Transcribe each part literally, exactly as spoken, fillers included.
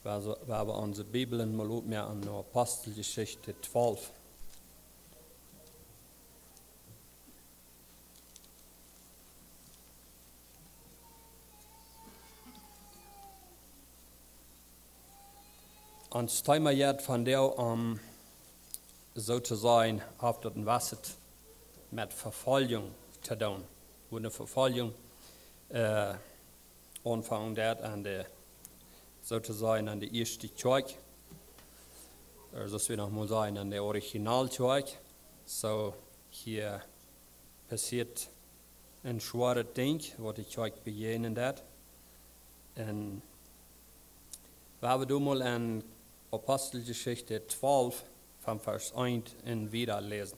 Wie, wie haben unsere Bibeln mol opp, mehr an Apostelgeschichte zwölf. Ons Thema jetzt von der, um, sozusagen, haft daut een bät met Verfolgung to doonen. Woo de Verfolgung, äh, aunfangen deed an de, sozusagen an de ieeschte Kjoakj, äh, soo aus wie noch mol sajen, an de Originalkjoakj. Soo, hia passieet een schwoaret Dinkj, waut de Kjoakj bejäajnen deed. Un wie haben doa mol en Apostelgeschichte zwölf von Varsch eent un wieda läsen.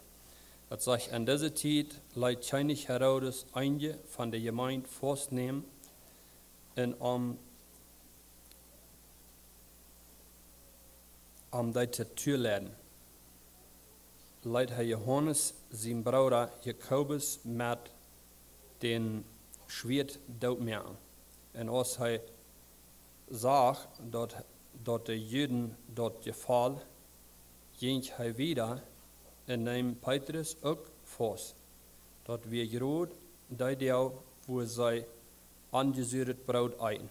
Daut sajcht: "En dise Tiet leet Kjennich Herodes eenje von de Jemeent faustnämen un om, om dee to leiden, leet hee Johanes, sienen Brooda Jakobus, met daut Schwieet dootmoaken. Un aus hee sach, daut, daut de Juden daut jefoll, jinkj hee wieda un neem Petrus uk faust. Daut wia jrod dee Doag, wua see onjesuaret Broot eeten.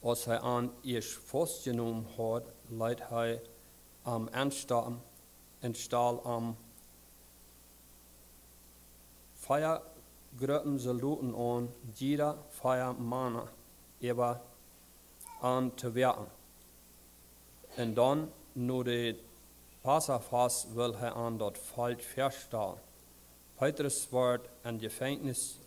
Aus hee an ieescht faustjenomen haud, leet hee am enstoppen un stald am vea Gruppen Soldoten aun, jieda vea Mana, äwa an to woaken. Un dan no de Passafast wull hee an daut Volkj väastalen. Petrus wort em Jefenkjnis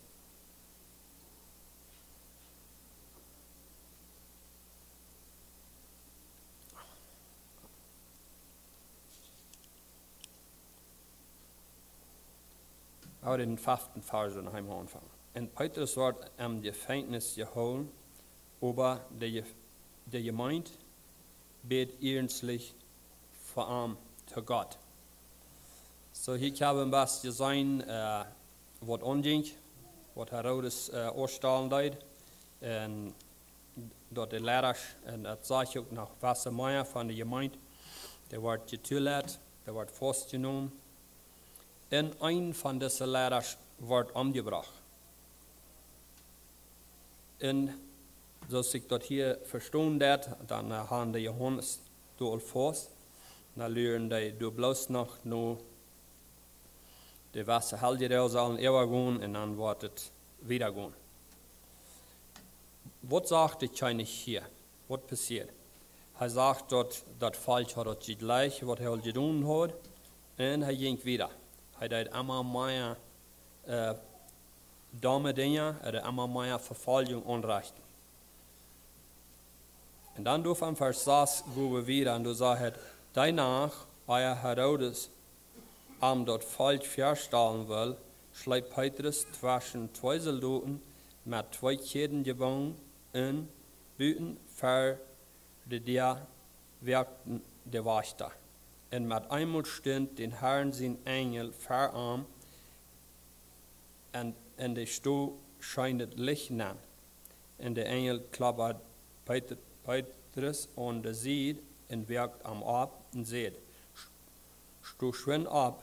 Oba dän feften Varsch noch eemol aunfangen. Un Petrus wort em Jefenkjnis jehoolen, oba de Je-, de Jemeent bäd iernstlich fa am to Gott." Soo, hia haben wie een bät jeseenen, äh, waut aunjinkj, waut Herodes, äh, aunstalen deed. Un daut de Leida, un daut sach ekj uk noch, waut mea von de Jemeent, dee wort jetulat, dee wort faustjenomen. Un een von dise Leida wort omjebrocht. Un soo aus ekj daut hia vestonen deed, dan, äh, hauden dee Johanes doa aul faust. Dan luaden dee doa bloos noch no de Wasta Heljedoag sellen äwagonen un dan woat et wiedagonen. Waut sajcht de Kjennich hia? Waut passieed? Hee sajcht daut, daut Volkj haud daut jlikj, waut hee aul jedonen haud, un hee jinkj wieda. Hee deed emma mea, äh, domme Dinja, hee deed emma mea Vefoljunk aunrechten. Un dan doa von Varsch sas go wie wieda, un doa sajcht et: "Dee Nacht, ea Herodes am daut Volkj väastalen wull, schleep Petrus tweschen twee Soldoten met twee Kjäden jebungen un buten ver de Däa woakten de Wajchta. Un met eemol stunt dän Herrn sien Enjel ver am, un en de Stow scheen et Licht nenn. Un de Enjel klappad Pet-, Petrus aun de Sied un woakt am opp un säd: 'Sto schwind opp.'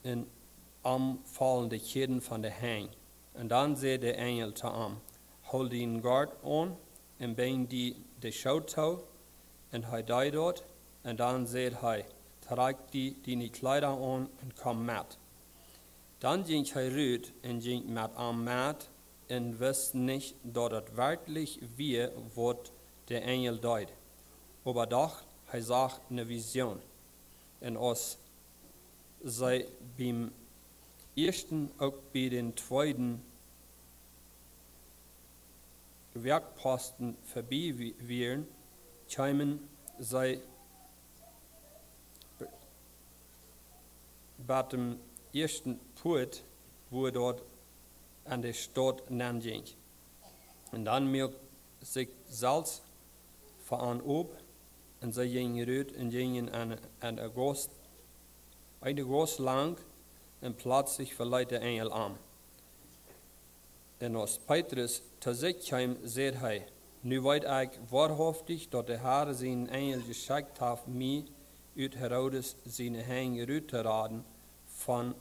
Un am follen de Kjäden von de Henj. Un dan säd de Enjel to am: 'Hool dienen Goat aun un binj die de Schoo too.' Un hee deed daut. Un dan säd hee: 'Trakj die diene Kjleeda aun un komm met.' Dan jinkj hee rut un jinkj met am met un wist nich, daut et werkjlich wia, waut de Enjel deed. Oba docht, hee sach ne Vision. Un aus see biem ieeschten uk bie dän tweeden Woakjposten verbie wi-, wieren, kjeemen see b-, bat dän ieeschten Puat, wua daut aun de Staut nenjinkj. Un dan muak sikj selfst ver an op, un see jinjen rut un jinjen aun, aun de Gauss, eene Gauss lang, un pletslich veleet de Enjel am. Un aus Petrus to sikj kjeem, säd hee: Nu weet ekj woarhauftich, daut de Herr sienen Enjel jeschekjt haft, mie ut Herodes siene Henj rut to raden, von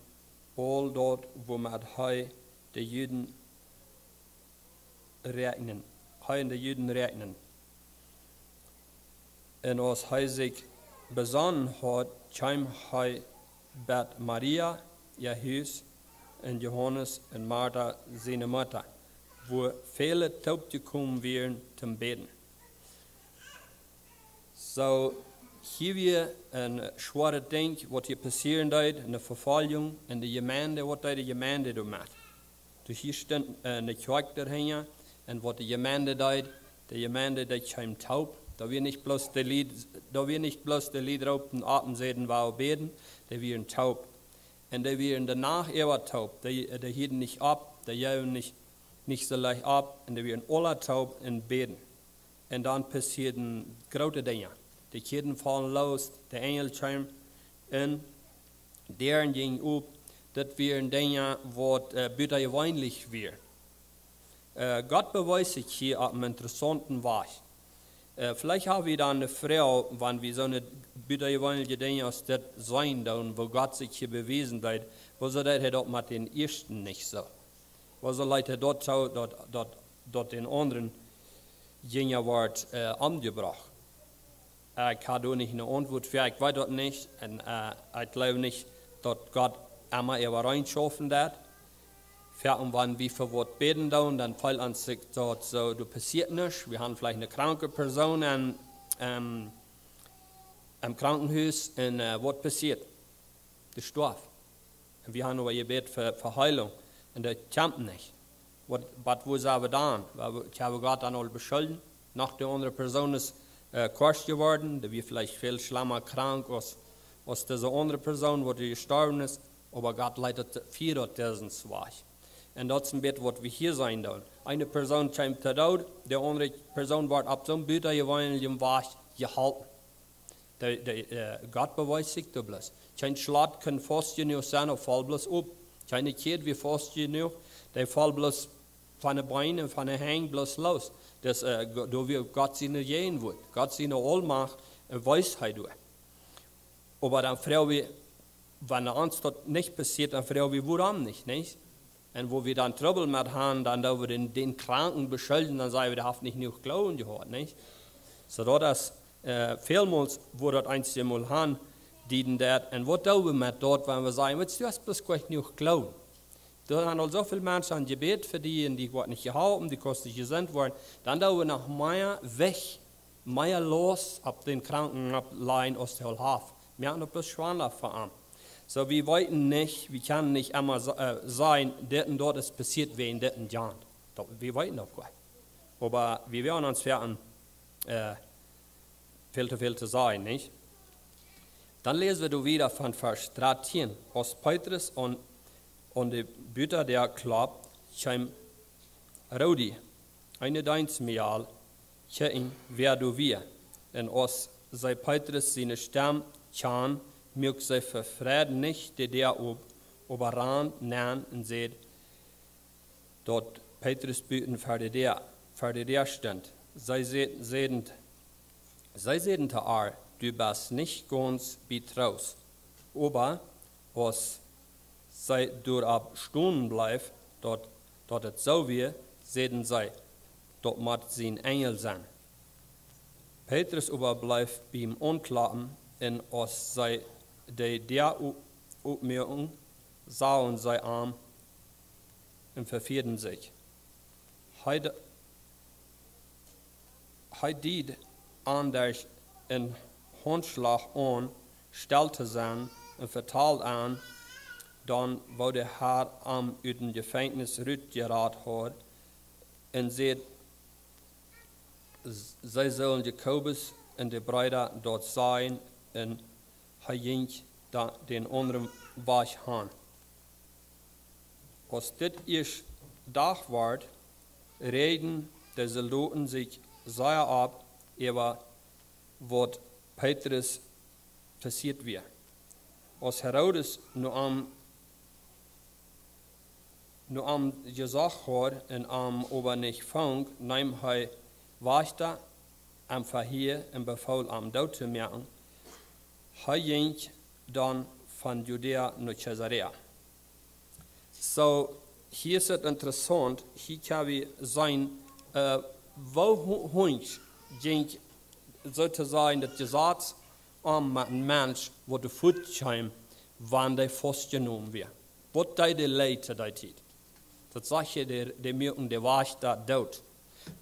aul daut, woomet hee de Juden räakjnen, hee un de Juden räakjnen. Un aus hee sikj besonnen haud, kjeem hee bie Maria äa Hus un Johanes un Marta siene Mutta, wua väle toopjekomen wieren toom bäden. Soo, hia wia een schwoaret Dinkj, waut hia passieren deed, eene Vefoljunk, un de Jemeent, waut deed de Jemeent doamet? Dus hia stunt, äh, eene Kjoakj doahinja, un waut de Jemeent deed, de Jemeent, dee kjeem toop. Doa wia nich bloos de Lied, doa wia nich bloos de Lied roopen, aten säden, wie bäden, dee wieren toop. Un dee wieren de Nacht äwa toop, dee, dee hielden nich opp, dee jeewen nich, nich soo leicht opp, un dee wieren aula toop un bäden. Un dan passieeden groote Dinja. De Kjäden follen loos, de Enjel kjeem un Däaren jinjen op. Daut wieren Dinja, waut, äh, butajeweenlich wieren. Äh, Gott bewiest sikj hia opp eenen interessaunten Wajch. Äh, veleicht hab wie dan eene Froag, wan wie soone butajeweenliche Dinja aus dit seenen doonen, woo Gott sikj hia bewiesen deed, wuarom deed hee daut met dän ieeschten nich soo? Wuarom leet hee daut too, daut, daut, daut dän aundren Jinja wort, äh, omjebrocht? Ekj hab doa nich eene Auntwuat fa, ekj weet daut nich. Un, äh, ekj jleew nich, daut Gott emma äwareen schaufen deed. Fa, un wan wie fa waut bäden doonen, dan feelt ons sikj daut soo, doa passieet nuscht. Wie haben veleicht eene kranke Persoon en, ähm, em Krankenhus un, äh, waut passieet? Dee stoaft. Un wie haben oba jebät fa, fa Heilunk. Un dee kjemt nich. Waut, waut, woo sell wie dan? Wie, wie, kjenn wie Gott dan aul beschuljen? Noch de aundre Persoon es, äh, krank jeworden, dee wia veleicht väl schlemma krank aus, aus dise aundre Persoon, waut jestorwen es, oba Gott leet daut fa daut disen Wajch. Un daut es een bät, waut wie hia seenen doonen. Eene Persoon kjemt to Doot, de aundre Persoon wort opp soon butajeweenlichen Wajch jeholpen. De, de, äh, Gott bewiest sikj doa bloos. Kjeen Schlot kaun faust jenuach sennen, dee foll bloos op. Kjeene Kjäd wia faust jenuach, dee foll bloos von de Been un von de Henj bloos loos. Daut, äh, Go-, doa wia Gott siene Jäajenwuat, Gott siene Aulmacht, äh, wiest hee doa. Oba dan froag wie, wan ons daut nich passieet, dan froag wie, wuarom nich, nich? Un wua wie dan Trubbel met haben, dan doo wie dän, dän Kranken beschuljen, dan saj wie, dee haft nich jenuach Gloowen jehaut, nich? Soo daut es, äh, välmols, wua daut eenjemol han, dee doonen daut. Un waut doo wie met daut, wan wie sajen, weetst du, du hast bloos nich jenuach Gloowen? Doa haben aul soo väl Menschen jebät fa dee, un dee woaren nich jeholpen, dee kjennen nich jesunt woaren. Dan doo wie noch mea Wajch, mea Laust opp dän Kranken oppläajen aus hee aul haft. Wie haben daut bloos schwanda fa am. Soo, wie weeten nich, wie kjennen nich emma sa-, äh, sajen, dit un daut es passieet wäajen dit un jant. Daut, wie weeten daut goa nich. Oba wie woaren ons veaen, äh, väl to väl to sajen, nich? Dan läsen wie doa wieda von Varsch dartieen. Aus Petrus aun, aun de Buttadäa klopt, kjeem Rodi, eene Deenstmäajel, kjikjen, wäa doa wia. Un aus see Petrus siene Stemm kjand, muak see ver Freid nich de Däa op, oba rand nenn un säd, daut Petrus buten ver de Däa, ver de Däa stunt. See säd-, säden, see säden to ar: Du best nich gaunz bie Troost. Oba aus see doaropp stonen bleef, daut, daut et soo wia, säden see: Daut mott sien Enjel sennen. Petrus oba bleef biem aunkloppen, un aus see de Däa o-, opmuaken, sagen see am un vefieeden sikj. Hee d-, hee deed an derch een Hauntschlach aun, stell to sennen, un vetald an, dan woo de Herr am ut daut Jefenkjnis rutjerat haud, un säd, s-, see sullen Jakobus un de Breeda daut sajen, un hee jinkj dan dän aundren Wajch han. Aus dit ieescht Dach wort, räajden de Soldoten sikj sea opp äwa waut Petrus passieet wia. Aus Herodes nu am no am jesocht haud un am oba nich funk, neem hee Wajchta, am vehieed un befool am doot to moaken. Hee jinkj dan von Judäa no Caesarea. Soo, hia es et interessaunt, hia kjenn wie seenen, äh, woo hu-, Hunt jinkj, soo to sajen, daut Jesaz om met een Mensch, waut doa fuat kjeem, wan dee faustjenomen wia. Waut deed de Leida to dee Tiet? Daut sajcht hia, dee, dee muaken de Wajchta doot.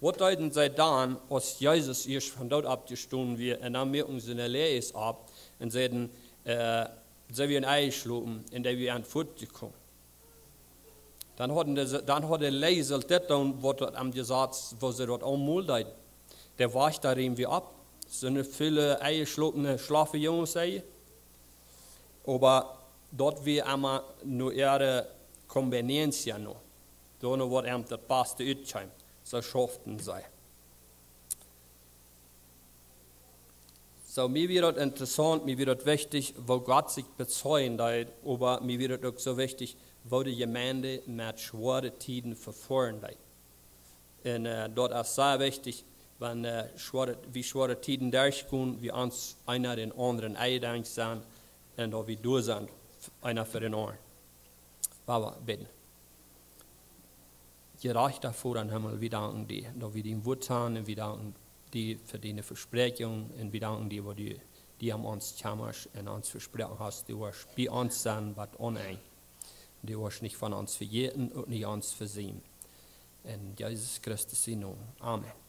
Waut deeden see dan, aus Jesus ieescht von doot oppjestonen wia, un dan muaken see de Leida opp un säden, äh, see wieren enjeschlopen un dee wieren fuatjekomen. Dan hauden de, dan haud de Leida dit doonen, waut daut aum Jesaz, woo see daut aulmol deeden. De Wajchta rieemen wia opp, sent väle enjeschlopne Schlafjunges, säd hee. Oba daut wia emma no äare conveniencia no. Doano, waut am daut baste utkjeem. Soo schauften see. Soo, mie wia daut interessaunt, mie wia daut wichtich, woo Gott sikj bezeien deed, oba mie wia daut uk soo wichtich, woo de Jemeent met schwoare Tieden vefoaren deed. Un, äh, daut es sea wichtich, wan, äh, schwoare, wie schwoare Tieden derchgonen, wie ons eena dän aundren enjedenkj sent un daut wie doa sent, eena fa dän aundren. Baba, bäden. Jerajchta Voda em Himmel, wie danken die, daut wie dien Wuat han, un wie danken die fa diene Vespräakjunk, un wie danken die, waut du, die aun ons kjemmascht un ons vesproaken hast, du woascht bie ons sennen bat aum Enj. Du woascht nich von ons vejäten un nich ons vesienen. En Jesus Christus sienen Nomen. Amen.